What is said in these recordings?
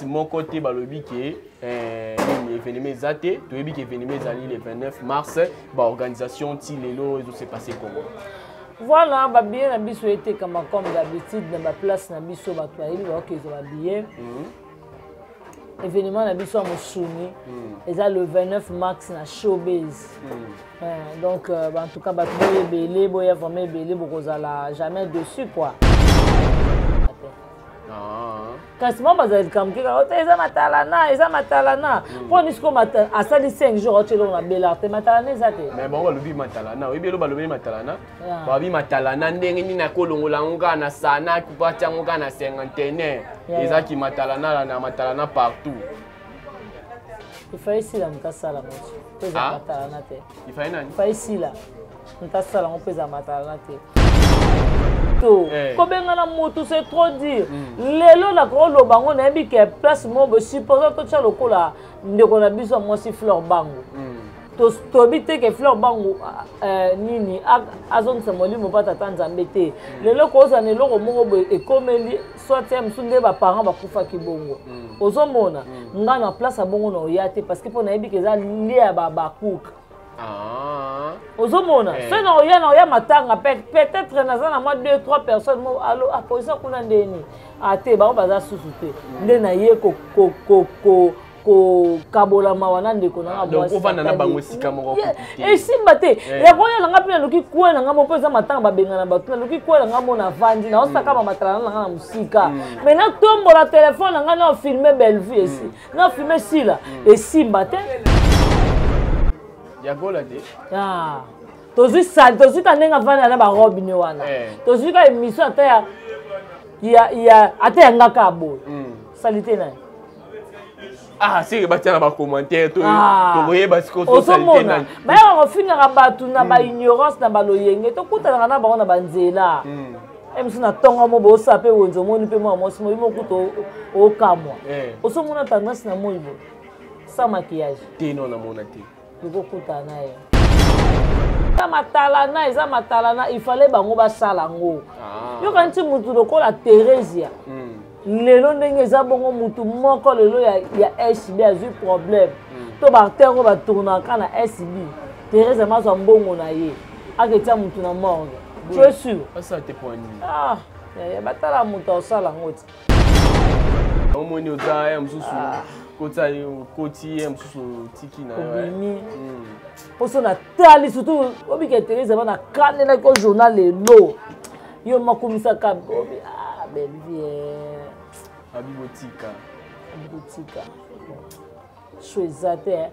Place moko te balobi ke eh, nini événement eza te. Toyebi ke événement ezali le 29 mars. Ba organisation ti lelo ezo se passer comment? Voilà, ba billet na biso etekama comme d'habitude na ba place na biso, bato bayebi baokezwa ba billet. Événement na biso ya mosuni eza le 29 mars na Showbase. Donc en tout cas, bato boya ebele, boya vraiment ebele, bokozala jamais dessus quoi. Kasi mwa bazala likambo keka ote eza matalana, eza matalana mpo ni sikoyo asali 5 jours aotie eloko na belar te, matalana eza te. Mais bango balobi matalana, oyebi elo balobi matalana, balobi matalana ndenge nini akolongola yango kaka na sana batia yango kaka na cinquantenaire, ezaki matalana na matalana partout. Ifai sila moto asala ngo mpo eza matalana te. Ifai nani? Ifai sila moto asala ngo mpo eza matalana te. To kobengana motu, c'est trop dire. Lelo nakoloba yango, nayebi ke place moko boye, supposons totya lokola ndeko na biso ya mwasi Fleur Bango, toyebi te ke Fleur Bango nini azongisa molimo mpa tata Nzambe te. Lelo kozala na eloko moko boye ekomeli, soit ya mosusu nde baparent bakufaki bongo, ozomona nga na place ya bongo na oya te, parce que mpo nayebi ke eza lia ya bakuka. Ozomona, soki na oya, na oya matanga, peut-être naza na mwa 2 3 personnes mo alo aposa kuna ndeni ate bango baza susu te, nde naye kokabola mawa na ndeko na nga. Ovanda na bango esika moko? Esimba te. Yakoya na nga mpe naluki kwe na nga mo, mpo eza matanga, babengana bato. Naluki kwe na nga mo, navandi, naosaka bamatalana na nga na mosika, mais natombola telefone na nga, na filme Bellevue esi, na filme Sila, esimba te. Yagola te. Tozwi sali, tozwi ka ndenge avanda na barobe ne wana, tozwi ka émission ata ya ata ya nga kaka boye, sali te na ye. Ah, seke batia na bacommentaire, tokoyeba sikoyo. Ozomona, bayaka kofingaka bato na baignorance, na baloyenge. Tokutanaka na bango na banzela e mosu na ntongo mo boosala mpe wenze, omoni mpe mwana mwasi moyi mokuta okamwa, ozomona tendance na moi boye sans maquillage. Te, no, namona te. Tokokutana na ye. Eza matalana, eza matalana, il fallait bango basala yango. Yoka nti mutu lokola Theresia, lelo ndenge eza bongo, mutu moko lelo ya SB azwi problème to baacteur oyo batournaka na SB, Therese mazwa mbongo na ye aketia mutu na morgue, tu es sûr? Asala te po nini? Ah, batala moto asala yango ti. Omoni oza ya mosusu kota, okoti ye mosusu, otiki na yo. Obimi mposo natali, surtout obika Therese ba nakanelaki o journal lelo, yo makumisaka obi ah, Bellevie. Abi botika. Abi botika so eza te.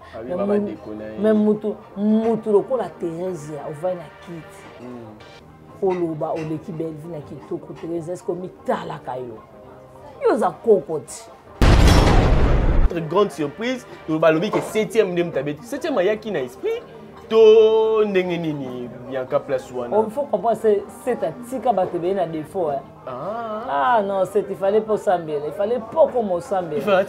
Mais mutu lokola Theresia, ovai na kiti, oloba oleki Bellevie na kitoko. Therese, est-ce omitalaka yo? Yo oza koko ti. Très grande surprise, balobi ke 7e nde moto abeti 7e, ayaki na esprit to ndenge nini, Bianca, place wana? Il faut comprendre, c'est atika bato ebele na défaut. Ah non, c'est il fallait pas osambela, il fallait pas koma osambela.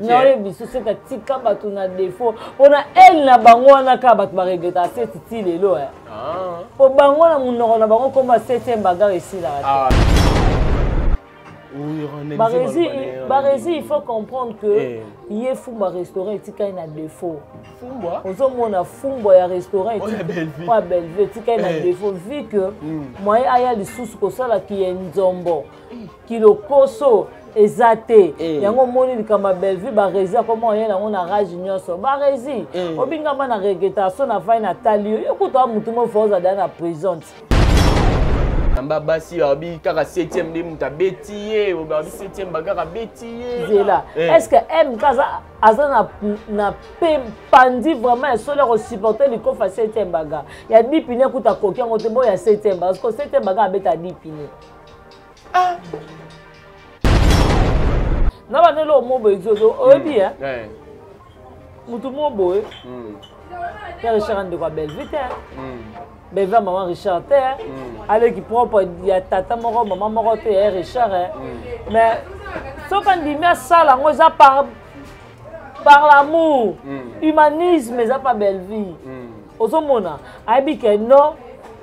Naoyebi so c'est atika bato na défaut mpona ele na bango wana kaka bato baregretaka seti ti lelo, po bango na monoko na bango koma septième bagarre esilaka te. Baresi, il faut comprendre que ye fumbwa restaurant etikali na défaut. Ozomona fumbwa ya restaurant oya Bellevue etikali na défaut, vu que moye aya lisusu kosalaki ye nzombo kilokoso eza te. Yango omoni likambo ya Bellevue, Baresi akoma oye nango na rage nyonso. Baresi obingama na regretter so na fai natali yo, yo kuta wa motu mo fo ozala na prison ti. Namba basi babi kaka 7e nde moto abeti ye, babi 7e bakaka abeti ye. Zela, est ce que MK aza na pe pandi vraiment ya solo ya kosupporter likofa 7e baga ya dipine? Kuta akoki yango te. Boya 7e baga, parce que 7e baga abeta dipine na bandelo omo boye. Zozo oyebi e mutu mo boye ya Richard, ndeko ya Bellevue te, Bellevue ya mama Richard te, aleki propre ya tata moko mama moko te ya Richard. Mais soki andimi asala yango, eza par l'amour, humanisme, eza pa Bellevue. Ozomona, ayebi ke non,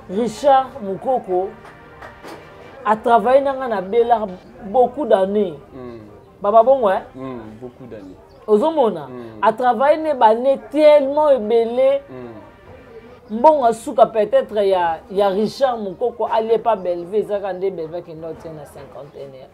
Richard Mokoko atravaille na nga na Belar beaucoup d'années. Baba bongo hein? Beaucoup d'années. Ozomona a travailler ne bane tellement ebele. Mbongo asuka peut-être ya Richard Mukoko alie pa Bellevue, ezaka nde Bellevue akende otie na cinquantenaire.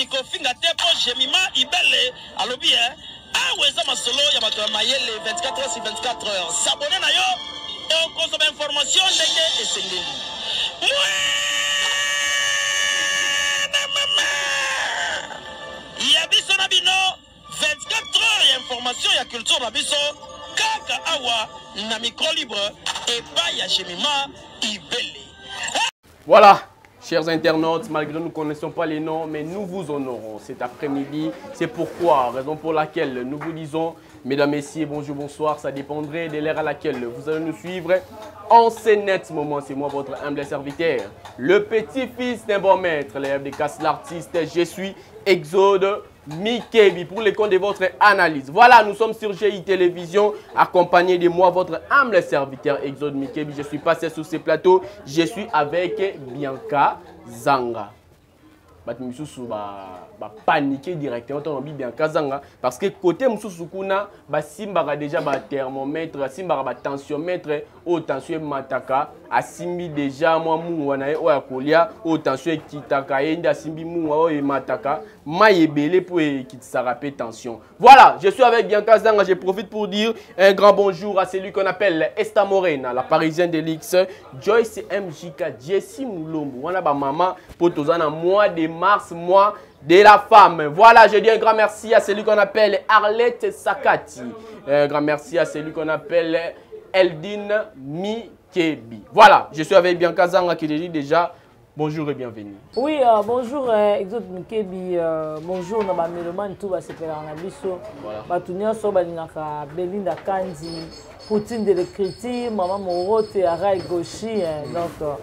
Kofinga te po Jemima Ibele alobi awa eza masolo ya bato ya mayele 24 heures sur 24 heures. S'abonner na yo okozwa ba information ndenge esengeli. Ya biso na bino 24 heures ya information ya culture na biso kaka awa na micro libre epai ya Jemima Ibele. Voilà. Chers internautes, malgré nous ne connaissons pas les noms, mais nous vous honorons cet après-midi. C'est pourquoi, raison pour laquelle nous vous disons, mesdames, messieurs, bonjour, bonsoir, ça dépendrait de l'heure à laquelle vous allez nous suivre. En ce net moment, c'est moi, votre humble serviteur, le petit-fils d'un bon maître, l'élève de casse l'artiste, je suis Exode Mikebi pour les comptes de votre analyse. Voilà, nous sommes sur GI Télévision, accompagné de moi, votre humble serviteur Exode Mikebi. Je suis passé sur ces plateaux, je suis avec Bianca Zanga. Bato misusu ba paniquer directement tant Bianca Zanga parce que côté misusu kuna ba simbaka déjà ba thermomètre, simbaka ba tensiomètre, o tension mataka, asimbi déjà moi mungwa na ye oyo akolia, o tension ekitaka ye nde asimbi mungwa oyo emataka, mai ebele po ekitisaka pe tension. Voilà, je suis avec Bianca Zanga, je profite pour dire un grand bonjour à celui qu'on appelle Esta Morena, la parisienne de l'X, Joyce MJK, Jessie Moulombo. Voilà ba maman pour tozana mois de mars, mois de la femme. Voilà, je dis un grand merci à celui qu'on appelle Arlette Sakati. Un grand merci à celui qu'on appelle Eldine Mikebi. Voilà, je suis avec Bianca Zanga qui dit déjà bonjour et bienvenue. Oui, bonjour Exode Mikebi, bonjour na ba mélomane tout ba sepela na biso. Ba tunia so ba lingaka Belinda Kandi, Poutine de l'écriture, maman Morote, Aray Goshi, donc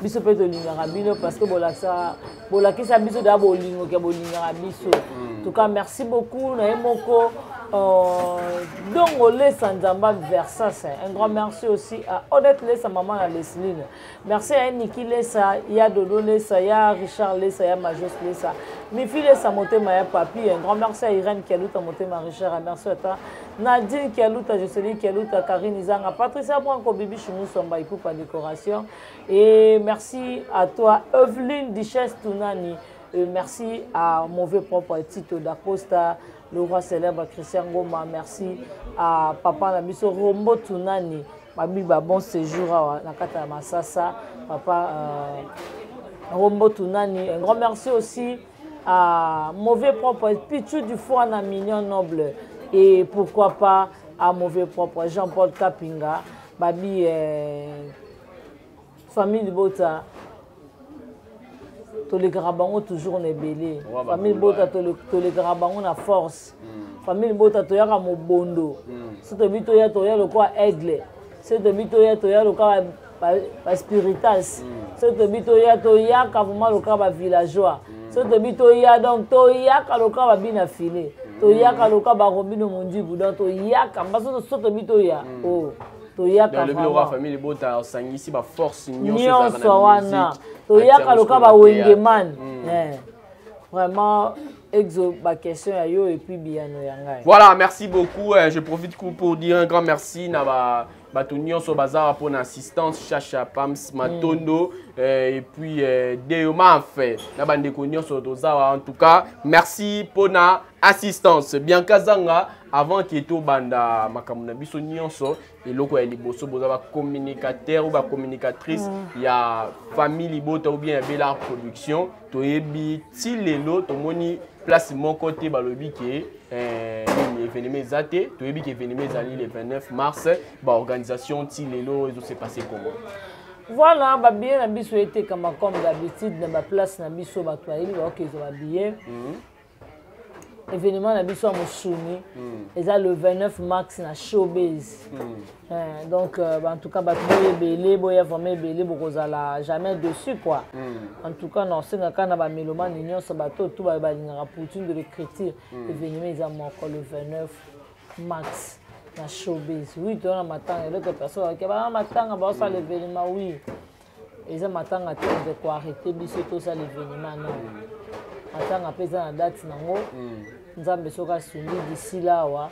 biso pe to lingaka bino parce que bolakisa bolakisa biso da bolingo ke bolingaka biso. En tout cas, merci beaucoup na moko Dongo Lesa Nzamba Versas. Un grand merci aussi à Odette Lesa, maman à Lesline. Merci à Niki Lesa, ya Dodo Lesa, ya Richard Lesa, ya Majos Lesa. Mifi Lesa Motema ya Papi. Un grand merci à Irène Kialuta Motema Richard. Merci à toi. Nadine Kialuta, Jocelyne Kialuta, Karine Izanga, Patricia Branco, Bibi Chimoussamba, Ipupa Décoration. Et merci à toi, Evelyne Duchesse Tounani. Et merci à Mauvais Propre Tito Dacosta, le roi célèbre Christian Goma. Merci à Papa Nabiso Rombo Tounani. Babi ba bon séjour à Nakata Masasa, Papa Rombo Tounani. Un grand merci aussi à Mauvais Propre Pichou du Foie na Mignon Noble. Et pourquoi pas à Mauvais Propre Jean-Paul Kapinga, Babi famille de Bota. Tolekaka bango toujours na ebele. Famille Bota tolekaka bango na force. Famille Bota toyaka mobondo. So tobi toya toya lokola aigle. So tobi toya toya lokola ba spiritas. So tobi toya toyaka vraiment lokola ba villageois. So tobi toya donc toyaka lokola ba bina filet. Toyaka lokola ba Robino Mondibu. Donc toyaka mbaso so tobi toya. Oh. Toyaka le vraiment. Famille Bota osangisi ba force nyonso wana. Toyaka lokola ba Wengeman. Vraiment exo ba question ya yo et puis biyano ya ngai. Voilà, merci beaucoup. Je profite pour dire un grand merci na ba bato nyonso bazar pour assistance Chacha Pams Matondo et puis Deomaf na bandeko nyonso tozawa. En tout cas, merci pour na assistance. Bianca Zanga Avant que tobanda makambo na biso nyonso, eloko ya liboso, boza bacommunicateur ou bacommunicatrice ya famille libota ou bien ya Bela Production. Toyebi ti lelo tomoni place moko te balobi ke nini, événement eza te. Toyebi ke événement ezali le 29 mars. Baorganisation ti lelo ezose passer comment? Voilà, babillet na biso etekama comme d'habitude na baplace na biso. Bato bayebi, baokezwa babillet. Événement na biso ya mosuni eza le 29 mars na Showbase. Donc en tout cas, bato boya ebele, boya vraiment ebele, bokozala jamais dessus quoi. En tout cas, nasengaka na bamélomane nyonso, bato tu balingaka Poutine de l'écriture, événement eza moko le 29 mars na Showbase. Oui, toza na matanga, eloko personne bake bana matanga baosala événement. Oui, eza matanga te moto koarrêter biso tosala événement, non. Matanga mpe eza na date nango. Nzambe soki asungi, d'ici là awa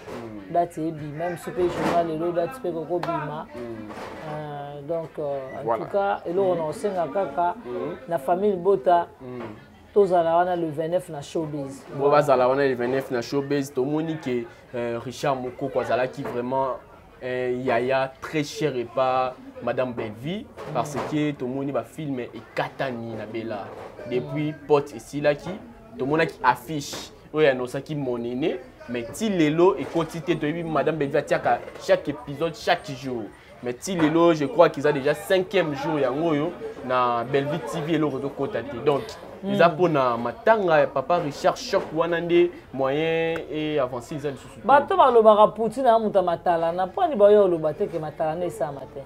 date ebima même so mpe journal lelo date mpe kokobima. Donc en tout cas, eloko na kosenga kaka na famille libota, tozala wana le 29 na Showbase. Bo bazala wana le 29 na Showbase. Tomoni ke Richard Mokoko azalaki vraiment un yaya très cher et pas Madame Bellevie, parce que tomoni bafilm ekatani na Bela depuis pot esilaki. Tomonaki affiche oyo anosaki monene, mais ti lelo ekoti te. Toyebi Madame Bellevie atiaka chaque épisode chaque jour, mais ti lelo, je crois qu'ils a déjà cinquième jour yango oyo na Bellevie TV eloko ezokota te. Donc eza mpona matanga ya papa Richard, choc wana nde moyen e avance eza lisusu te. Bato balobaka Poutine ya moto ya matalana, mponi baoyo oloba te ke matalana esalama te?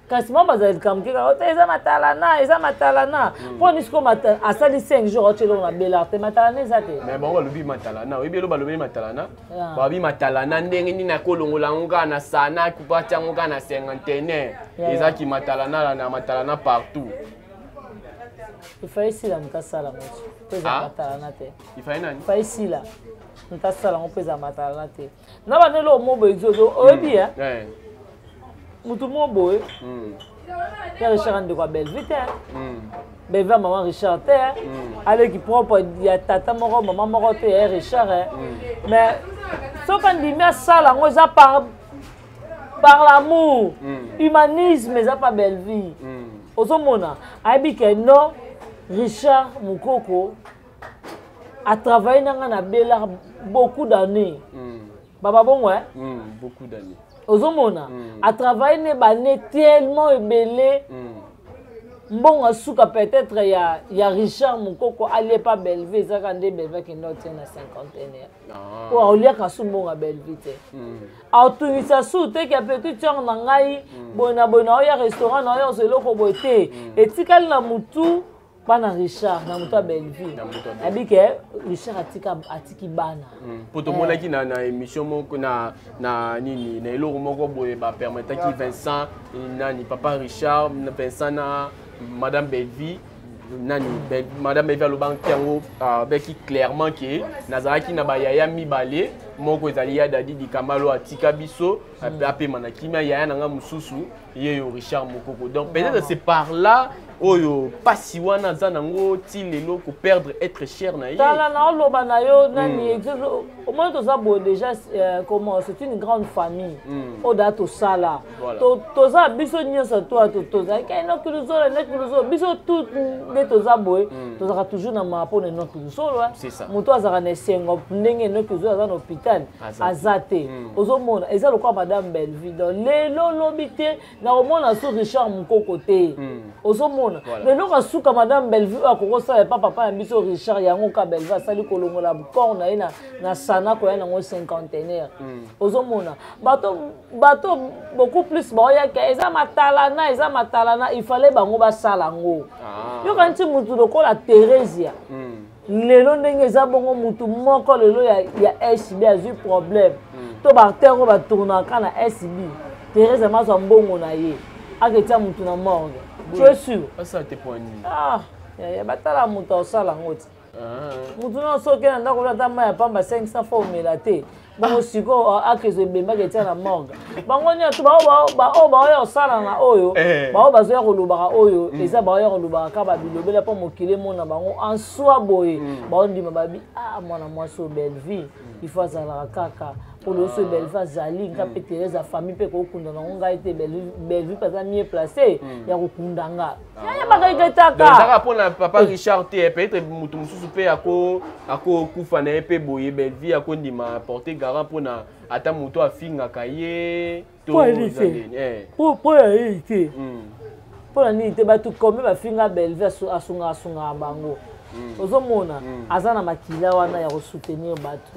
Kasi mwa bazala likambo ke kaka te, eza matalana, eza matalana. Mpo siko asali 5 jours aotie eloko na Belar te, matalana eza te. Mais bango balobi matalana, oyebi elo balobi matalana. Balobi matalana ndenge nini akolongola yango kaka na sana kupatia yango kaka na cinquantenaire? Ezaki matalana na matalana partout. Ifai sila moto asala yango ti mpo eza matalana te. Ifai nani? Ifai sila moto asala yango mpo eza matalana te. Na bandelo omo boye, zozo oyebi ya motu mo boye ya Richard, ndeko ya Bellevue te, Bellevue ya mama Richard te, aleki propre ya tata moko mama moko te ya Richard. Mais soki andimi asala yango, eza par l'amour, humanisme, eza pa Bellevue. Ozomona, ayebi ke non, Richard Mokoko atravaille na nga na Belar beaucoup d'années. Baba bongo, eh? Beaucoup d'années. Ozomona, atravaille ne bane tellement ebele. Mbongo asuka peut-être ya Richard Mokoko alie pa Bellevue, ezaka nde Bellevue akende otie na cinquantenaire. Po aoliaka su mbongo ya Bellevue te, aotungisa su te ke petit sœur na ngai boye na boye, na oya restaurant na oya ozwa eloko boye te. Etikali na mutu bana Richard, na moto ya Bellevue. Na moto ya Bellevue. Abi ke Richard atika, atiki bana. Po tomonaki na émission moko na nini, na eloko moko boye bapermetaki Vincent, nani, papa Richard, na Vincent na Madame Bellevue, nani, Madame Bellevue alobaki yango abeki clairement ke nazalaki na bayaya mibale, moko ezali ya Dadi Dikamalo, atika biso, apema na kimia, yaya na nga mosusu ye yo Richard Mokoko. Donc peut-être c'est par là oyo pasi wana aza nango ti lelo, koperdre être cher na ye. Tala, na oloba na yo nani, omoni toza boye déjà, comment, c'est une grande famille oyo daa tosala. Toza biso nyonso to tozalaki Enoki Luzolo, Enoki Luzolo, biso tout nde toza boye. Tozalaka toujours na maa mpona Enoki Luzolo. C'est ça. Moto azalaka na esengo ndenge Enoki Luzolo aza na hôpital Aza. Aza te. Ozomona, eza lokola Madame Bellevue. Donc lelo lobi te nakomona so Richard Mokoko te. Ozomona, lelo asuka Madame Bellevue oyo akokosala epa papa na biso Richard, yango ka Bellevue asali kolongola corps na ye na sana koya nango cinquantenaire. Ozomona, bato beaucoup plus baoyaka eza matalana, eza matalana. Il fallait bango basala yango. Yoka nti mutu lokola Theresia, lelo ndenge eza bongo, mutu moko lelo ya SB azwi problème to baacteur oyo batournaka na SB, Therese amazwa mbongo na ye aketia mutu na morgue, tu es sûr? Asala te po nini? Ah, ya batala moto akosala yango ti. Mutu nyonso oke na ndako, ata mai ya pamba 500 fois omela te. Bongo sikoyo akezo ebembaki etia na morgue. Bango nyonso baoyo baoya kosala na oyo, baoyo bazoya kolobaka oyo, eza baoya kolobaka kaka babilobela mpo mokili emona bango en soi boye. Baondima babi, ah, mwana mwasi oyo Bellevue, il faut azalaka kaka mpo loso oyo Bellevue azali, nga mpe Thérèse ya famille mpe kokunda nango ngai te. Bellevue mpe aza mieux placé ya kokunda nga. Yayebaka eketaka ezaka mpona papa Richard te, peut-être moto mosusu mpe akokufa na ye mpe boye, Bellevue akondima porter garant mpona ata moto afingaka ye. Mpo ya nini te? Mpo na nini te? Bato kombe bafinga Bellevue, asungaka, asungaka bango. Ozomona, aza na makila wana ya kosoutenir bato.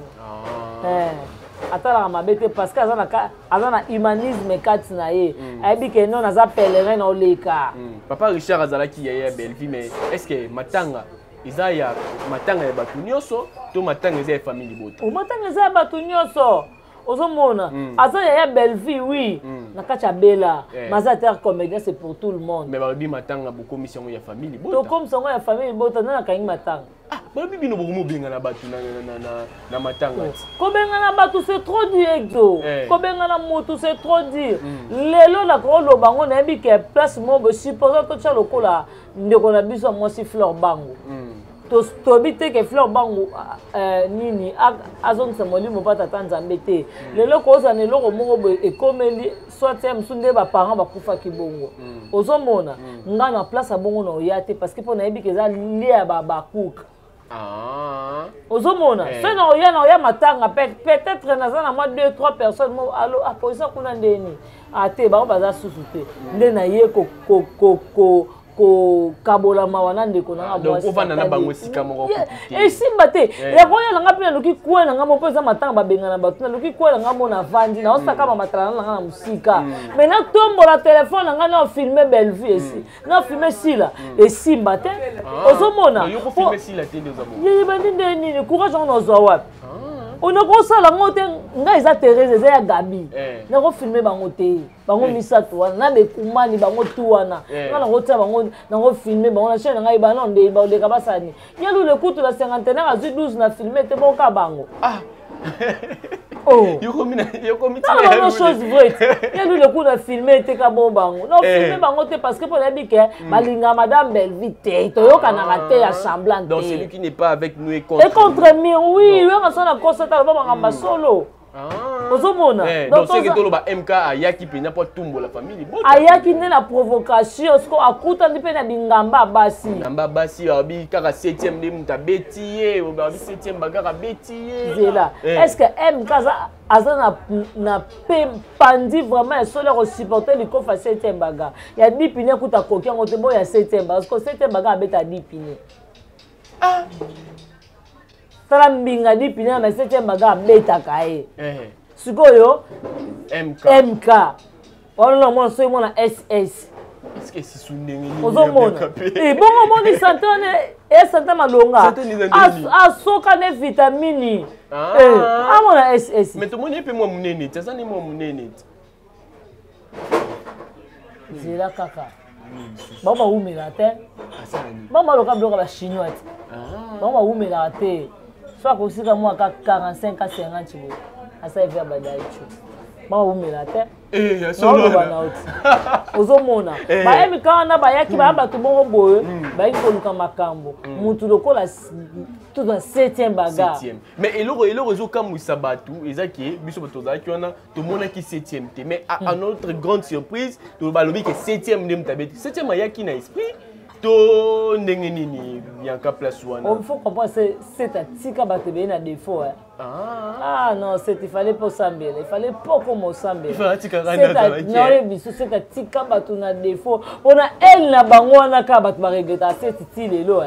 Atalaka mabe te parce que aza na humanisme kati na ye. Ayebi ke non, aza pèlerin na oleka. Papa Richard azalaki yaya ya Bellevue, mais est ce que matanga eza ya matanga ya bato nyonso to matanga eza ya famille libota? Matanga eza ya bato nyonso. Ozomona, aza yaya Bellevue, oui, na kati ya Bela, mais aza terre comédien, c'est pour tout le monde. Mais balobi matanga bokomisi yango ya famille libota. Tokomisa yango ya famille libota, nani akangi matanga? Ah, balobi bino bokomobengana bato na matanga. Kobengana bato, c'est trop dire, Exo. Kobengana motu, c'est trop dire. Lelo nakoloba yango, nayebi ke place moko boye, supposons totya lokola ndeko na biso ya mwasi Fleur Bango, toyebi te ke Fleur Bango nini azongisa molimo mpa tata Nzambe te. Lelo kozala na eloko moko boye ekomeli, soit ya mosusu nde baparent bakufaki bongo, ozomona nga na place ya bongo na oya te, parce que mpo nayebi ke eza lia ya bakuka. Ozomona, soki na oya, na oya matanga, peut-être naza na mwa deux trois personnes mo alo aposa kuna ndeni ate bango baza susu te, nde naye kokabola mawa na ndeko na nga. Ovanda na bango esika moko? Esimba te. Yakoya na nga mpe naluki kwe na nga mo, mpo eza matanga babengana bato. Naluki kwe na nga mo, navandi, naosaka bamatala na nga na mosika, mais natombola telefone na nga, na filme Bellevue, esi na filme Sila, esimba te. Ozomona yebandi nde nini? Courage yango nazwa wapi? Onakosala yango te. Ngai eza Therese, eza ya Gabi, nakofilme bango te. Bango misato wana na bekumani, bango tu wana, nga nakotia bango, nakofilme bango na chaîne na ngai. Bana nde baleka basani ye lule kutu na cinquantenaire azwi 12 na filme te boka bango. Oh, chose vraie, ye lule kutu na filme te ka bo bango, na filme bango te, parce que mpo nayebi ke balingaka madame Bellevue te, toyokanaka te ya semblant te. Donc celui qui n'est pas avec nous est contre et contre mur, oui. Yoka so na kosata aloba makambo solo. Ozomona. Donc seke toloba MK ayaki mpenza mpo atumbola famille. Ayaki nde na provocation, siko akutani mpe na bingamba basi. Ngamba basi babi kaka 7e nde moto abeti ye, babi 7e bakaka abeti ye. Zela, est ce que MK aza na pe pandi vraiment ya solo ya kosupporter likofa 7e baga ya dipine? Kuta akoki yango te. Boya 7e baga, parce que 7e baga abeta dipine. Tala mbinga dipine na 7e baga abetaka ye. Sikoyo MK, MK wana mwana, soki mwana SS. Ozomona bongo, omoni sante wana e sante malonga, asoka ne vitamine, amona SS. Mais tomoni ye mpe mwa monene ti, aza ne mwa monene ti. Nzela kaka bango bawumelaka te, bango baloka biloko ya bachinois te, bango bawumelaka te. So akosika mwa ka 45 ka 50 boye, asali ver badaichu, bango bawumelaka te. Naoloba na oti, ozomona bayemi kaka wana, bayaki baya bato moko boye, bayaki koluka makambo mutu lokola tout na 7e bagarre. Mais eloko ezokamwisa bato eza ke biso bato tozalaki wana, tomonaki 7e te, mais à notre grande surprise balobi ke 7e nde moto abeti 7e. Ayaki na esprit to ndenge nini, Bianca, place wana? Il faut comprendre, c'est atika bato ebele na défaut. Ah non, c'est il fallait pas osambela, il fallait pas koma osambela. Biso c'est atika bato na défaut mpona ele na bango wana, kaka bato baregretaka seti ti lelo,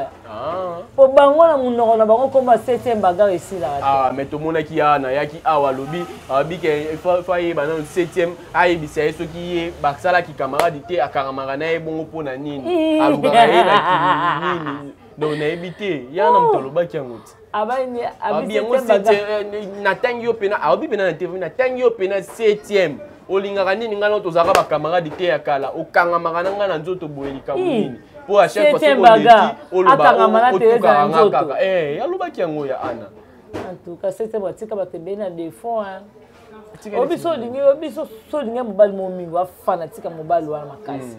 po bango na monoko na bango komba septième bagarre esilaka. Ah, mais tomonaki ya nayaki awa, alobi alobi ke fa ayeba nano septième, ayebisa ye soki ye basalaki camarade te, akaramaka na ye bongo mpo na nini, alukaka ye na nini. Donc nayebi te, ya na moto alobaki yango ti. Abi yango natangi yo mpena, alobi mpena na TV, natangi yo mpena septième, olingaka nini? Ngai nao tozalaka bacamarade te ya kala, okangamaka na ngai na nzoto boye, likambo nini? Po à chaque fois soki oleki, oloba otukaka nga kaka. Alobaki yango ya ana. En tout cas, c'était batika bato ebele na défaut, hein. Oyo biso olingi, oyo biso so olingi mobali mo mingi, wafana tika mobali wana makasi.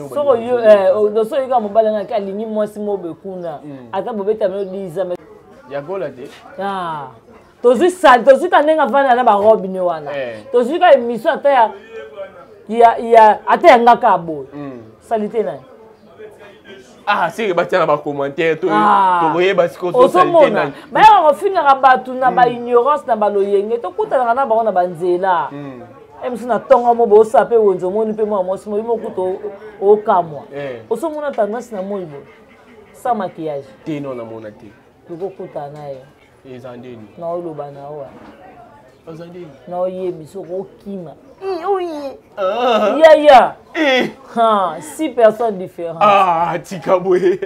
Soko yo so oyika mobali wana alingi mwasi mobe kuna, ata bobeta mino 10 ans. Ya gola te. Ah. Tozwi sali, tozwi ka ndenge avanda na barobe ne wana. Tozwi ka émission ata ya ata ya ngaka boye. Sali te nani? Ah, seke batia na bacommentaire tokoyeba sikoyo. Ozomona bayaka kofingaka bato na baignorance na baloyenge, tokutanaka na bango na banzela. Mosu na ntongo mo boosala mpe wenze, omoni mpe mwana mwasi mo mokuta okamwa. Osomona tendance na moi boye sans maquillage? Te, no, namona te. Tokokutana na ye. Eza ndeni? Naoloba na yo. Eza ndeni? Naoyebi soki okima oye yaya, six personnes différentes. Ah, tika boye.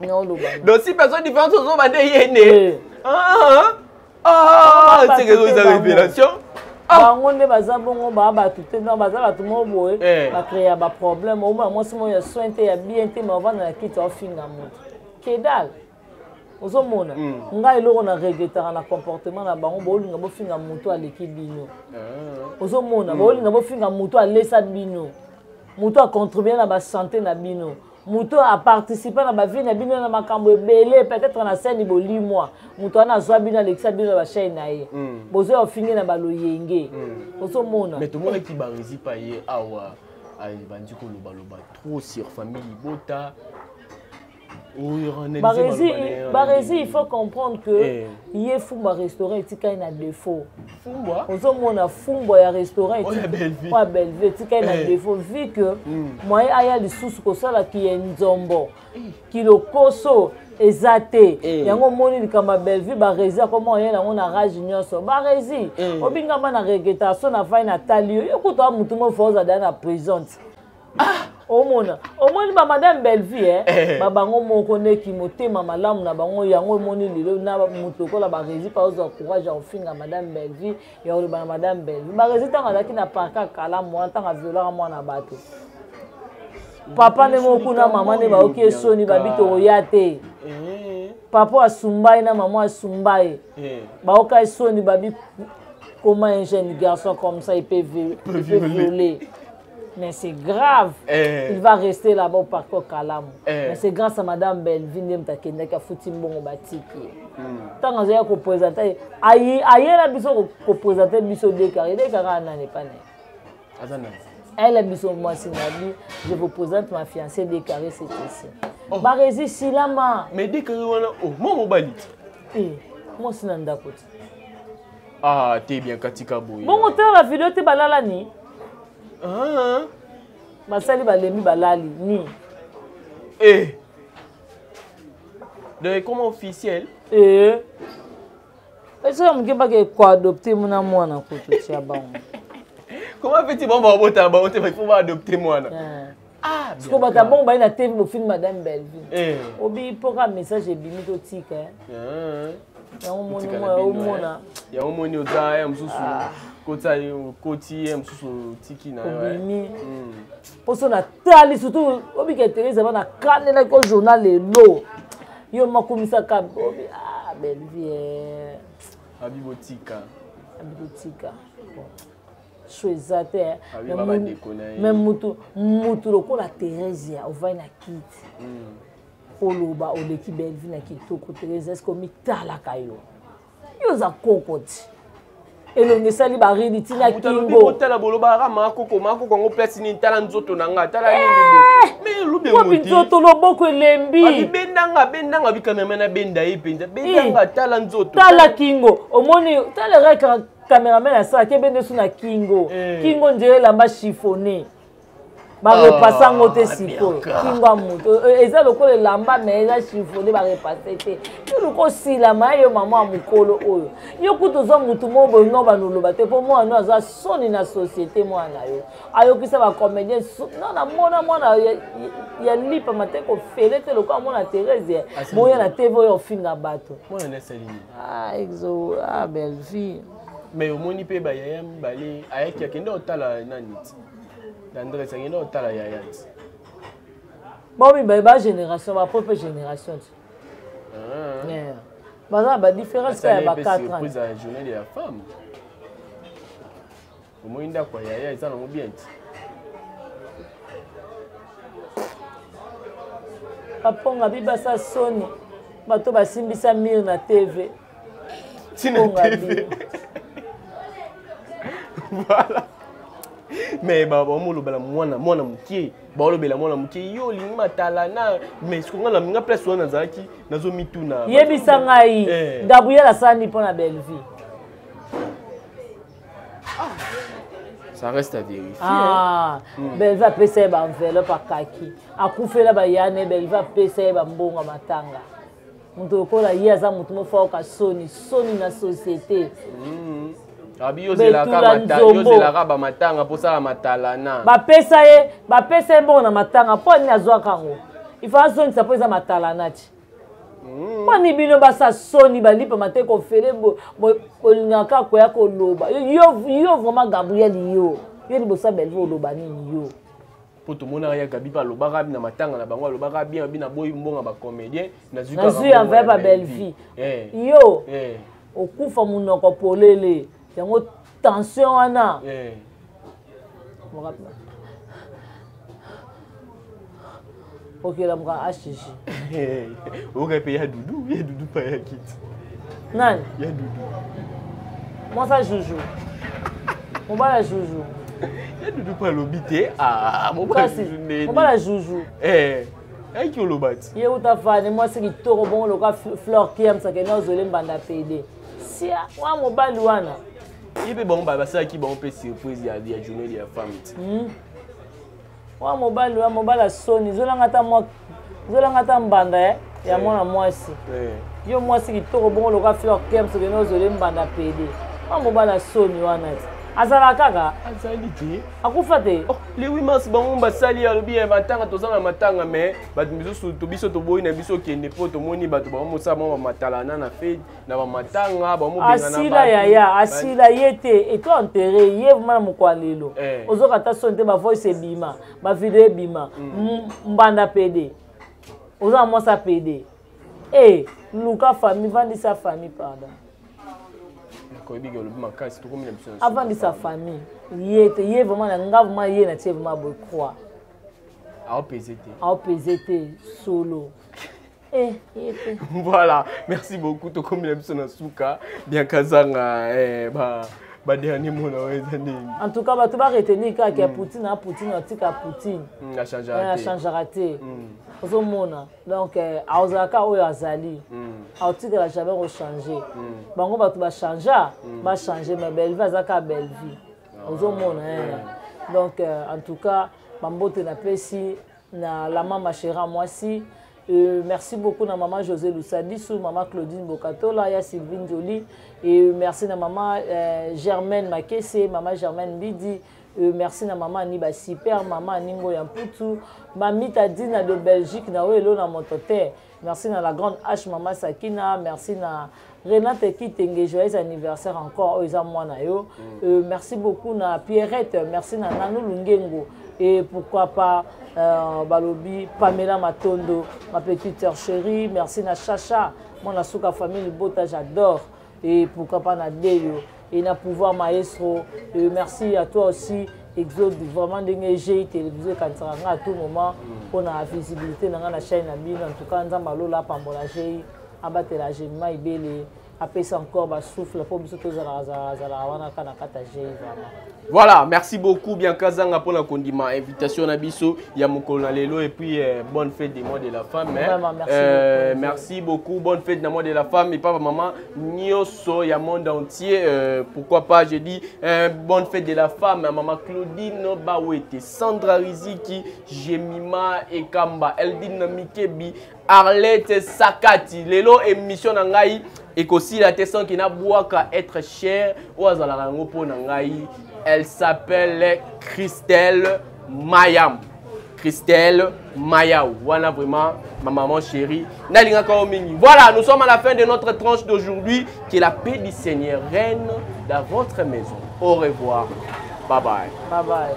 Naoloba. Donc six personnes différentes, ozoba nde ye ne. Ah, seke eza révélation. Bango nde baza bongo, baa bato te, non, baza bato moko boye bacréa baproblème. Omona mwasi moko ya soin te, ya bien te, ma ovanda na kiti, aofinga moto kedal. Ozomona ngai eloko na regretaka na comportement na bango, bolinga bofinga moto aleki bino. Ozomona, bolinga bofinga moto alesa bino, moto acontribue na basanté na bino, moto aparticipe na bavie na bino na makambo ebele. Peut-être na scène bolimwa, moto wana azwa bino, alekisa bino na bachaine na ye, bozwa ofinge na baloyenge. Ozomona. Mais tomonaki Barezi pa ye awa bandi kolobaloba trop sur famille libota. Barezi, il faut comprendre que ye fumbwa restaurant etikali na défaut. Ozomona, fumbwa ya restaurant oya Bellevue etikali na défaut, vu que moyen aya lisusu kosalaki ye nzombo kilokoso eza te. Yango omoni likambo ya Bellevue, Barezi akoma oyela yango na rage nyonso. Barezi obingama na regretter so na fai natali yo, yo kuta wa mutu mo fo ozala na prison ti. Omona, omoni bamadame Bellevue, eh? Babango moko ndeki motema malamu na bango. Yango emoni lelo na moto lokola Barezi mpa ozwa courage ya kofinga madame Bellevue, ya koloba na madame Bellevue. Barezi, ntango azalaki na parka kalamu wana, ntango aviolaka mwana bato, papa nde moko kuna, mama nde bayoki esoni, babi tokoya te. Papa asumba ye na mama asumba ye, bayoka esoni, babi comment un jeune garçon comme ça il peut violer? Mais c'est grave. Il va rester là-bas au parcours Kalamu. Mais c'est grâce à madame Bellevue nde moto akendaki, afuti mbongo, batiki ye. Ntango azalaki koprésente, ayela biso koprésente biso Dekare. Dekare anani epa na ye? Elle biso mwasi na bi: "Je vous présente ma fiancée Dekare, c'est ici." Oh. Barezi silama. Mais Dekare wana, oh, mwa mobali. Mwasi na ndako ti. Ah te, bien katika boye. Bongo tala video te, balala ni. Basali balembi, balali ni. Eh. Donc comment officiel? Eh. Esoki moke bake koadopte muna mwana kutu tia bango. Comment fait-il? Bon, babota bango te, il faut baadopte mwana. Ah, sikoyo bato bongo baye na TV, bofilme madame Bellevue, obi mpoka message ebimi, totika yango. Moni omona. Yango moni oza ya mosusu kota, okoti ye mosusu, otiki na yo. Obimi mposo natali surtout obika Therese bana kanelaki o journal lelo, yo makumisaka obi: "Ah, Bellevue." Abi botika. Abi botika so eza te. Mais mutu mutu lokola Theresia, ovai na kiti, oloba oleki Bellevue na kitoko. Therese, est-ce omitalaka yo? Yo oza koko ti, elongi esali baridi ntina kingo. Otala, bolobaka makoko makoko yango place nini? Tala nzoto na nga, tala nini. Wapi nzoto? Loboko elembi. Bendanga, bendanga, bicameraman abenda ye mpenza, bendanga, tala nzoto. Tala kingo, omoni, tala kaka cameraman asalaki ebende so na kingo. Kingo nzela elamba chiffonné, barepase yango te. Sikoyo kingo ya moto eza lokola elamba, mais eza chiffonné, barepase te. Yo luka osilama yo mama ya mokolo oyo, yo kutu oza motu moko boye no banoloba te, mpo mwana aza soni na société. Mwana yo ayokisa bacomédien no namona mwana ya lipama te, kofele te lokola mwana Therese moya na TV oyo ofinga bato. Ah, exo, ah, Bellevue. Mais omoni mpe bayaya mibale ayaki, akende otala nani ti Andres, akende otala yaya ti. Bao mibale ba génération, bapropre génération ti. Baza na badifférence kaka ya ba 4 ans. Surprise ya journée de la femme. Omoni ndako ya yaya eza nango bien ti. Paponga bibasa soni bato basimbisa mire na TV. Tina TV. Voilà. Mais bamolobela mwana mwana mokie baolobela mwana moke yo olingi matalana mais siko nga nga place wana nazalaki nazomituna yebisa ngai eh. Gabriel asali mpo na Bellevue ah. Ça reste à vérifier. Ah, hein. Bellevue apesa ye baenveloppe akaki akufela bayane Bellevue apesa ye bambongo ya matanga moto lokola ye aza moto moko aoka soni soni na société Abi yo ozelaka bamatanga mpo osala matalana. Bapesa ye bapesa ye mbongo na matanga mpo nini azwaka yango ifo azongisa mpo eza matalana ti mpo nini bino basa soni balipama te kofele bolingaka koya koloba yo yo vraiment Gabriel yo yo liboso ya Bellevue oloba nini yo mpo tomonaka ya Gabi mpe alobaka na matanga na bango alobaka bien abi naboyi mbongo ya bacomédien nazwi enveloppe ya Bellevue yo okufa monoko polele yango tension wana okelamuka hg oyoka mpe ya dudu ya dudu mpe ayaki ti nani ya dudu mwasi ya juju mobali ya juju ya dudu mpe alobi te mobali ya juju ayaki oloba ti ye uta fani mwasi kitoko bongo loka fleur kiams akende ozole mbanda pede sia wa mobali wana ye mpe bango basalaki bango mpe surprise ya journée ya femme ti wa mobali wa mobali ya soni zolanga ata mwa zolanga ata mbanda eh, ya mwana mwasi yo mwasi kitoko bongo loka fleur kiams okende ozole mbanda pede wa mobali ya soni wana ti azala kaka azali te akufa te oh, le 8 mars bango basali alobi ya matanga toza na matanga mais bato misusu to biso toboyi na biso okende mpo tomoni bato bamosala mwa bamatalana na fete na bamatanga bamobengana yaya asila ye te eto enterre ye vraimen na mokwa lelo eh. ozoka ata soni te bavoice ebima bavideo ebima mbanda pede oza na mwasi apede e luka famille vandisa famille pardon koyebi olobi makasi tokomi na biso avandisa famille ye te ye vraiment na nga vraiment ye na tie vraiment boye croix aopese te aopese te solo eh, ye te voilà merci beaucoup tokomi na biso na suka bianca zanga eh, ba ba dernier mot na oyo eza nini en tout cas bato baretenir kaka ya poutine a poutine atika poutine achangeaka te ozomona donc azalaka oyo azali aotikala jamais kochange bango bato bachangea bachange mais Bellevue aza kaka Bellevue ozomona donc en tout cas bambote napesi na la mama chéra mwasi. Merci beaucoup na maman José Lusadisu, maman Claudine Bokatola, ya Sylvine Jolie et merci na maman Germaine Makese, maman Germaine Bidi. Merci na maman Aniba Super, maman Aningo Yamputu, Mamita Dina de Belgique na oyo na motote. Merci na la grande H maman Sakina, merci na Renate Kitenge, joyeux anniversaire encore oyo eza mwana yo. Merci beaucoup na Pierrette, merci na Nanou Lungengo et pourquoi pas balobi Pamela Matondo, ma petite sœur chérie, merci na Chacha, mwana suka famille Bota j'adore et pourquoi pas na Deyo et na pouvoir maestro. Et merci à toi aussi Exode vraiment ndenge GI télévision ekanisaka nga à tout moment mpona visibilité na nga na chaîne na bino. En tout cas Nzambe alola apambola GI, abatela Jemima Ibele, apesa encore ba souffle mpo biso tozalaka zalaka wana kaka na kati ya GI vraiment. Voilà, merci beaucoup Bianca Zanga pour la kondima invitation na biso ya mokolo na lelo et puis bonne fête des mois de la femme. Hein. Vraiment, merci beaucoup. Merci beaucoup, bonne fête des mois de la femme et papa maman nyoso ya monde entier pourquoi pas je dis bonne fête de la femme à maman Claudine Bawete, Sandra Riziki, Jemima Ekamba, Eldine Mikebi, Arlette Sakati. Lelo émission na ngai ekosila te sans qu'il na bwaka être cher oyo azalaka yango mpo na ngai. Elle s'appelle Christelle Mayam. Christelle Mayaou. Voilà vraiment ma maman chérie. Nalinga Mingi. Voilà, nous sommes à la fin de notre tranche d'aujourd'hui. Que la paix du Seigneur règne dans votre maison. Au revoir. Bye bye. Bye bye.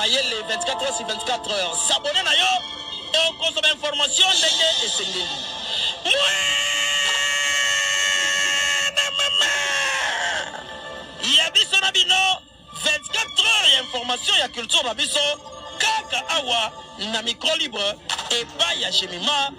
mayele 24 heures sur 24 heures. S'abonner na yo okozwa ba information ndenge esengeli. Mwana mama ya biso na bino 24 heures ya information ya culture na biso kaka awa na micro libre epai ya Jemima.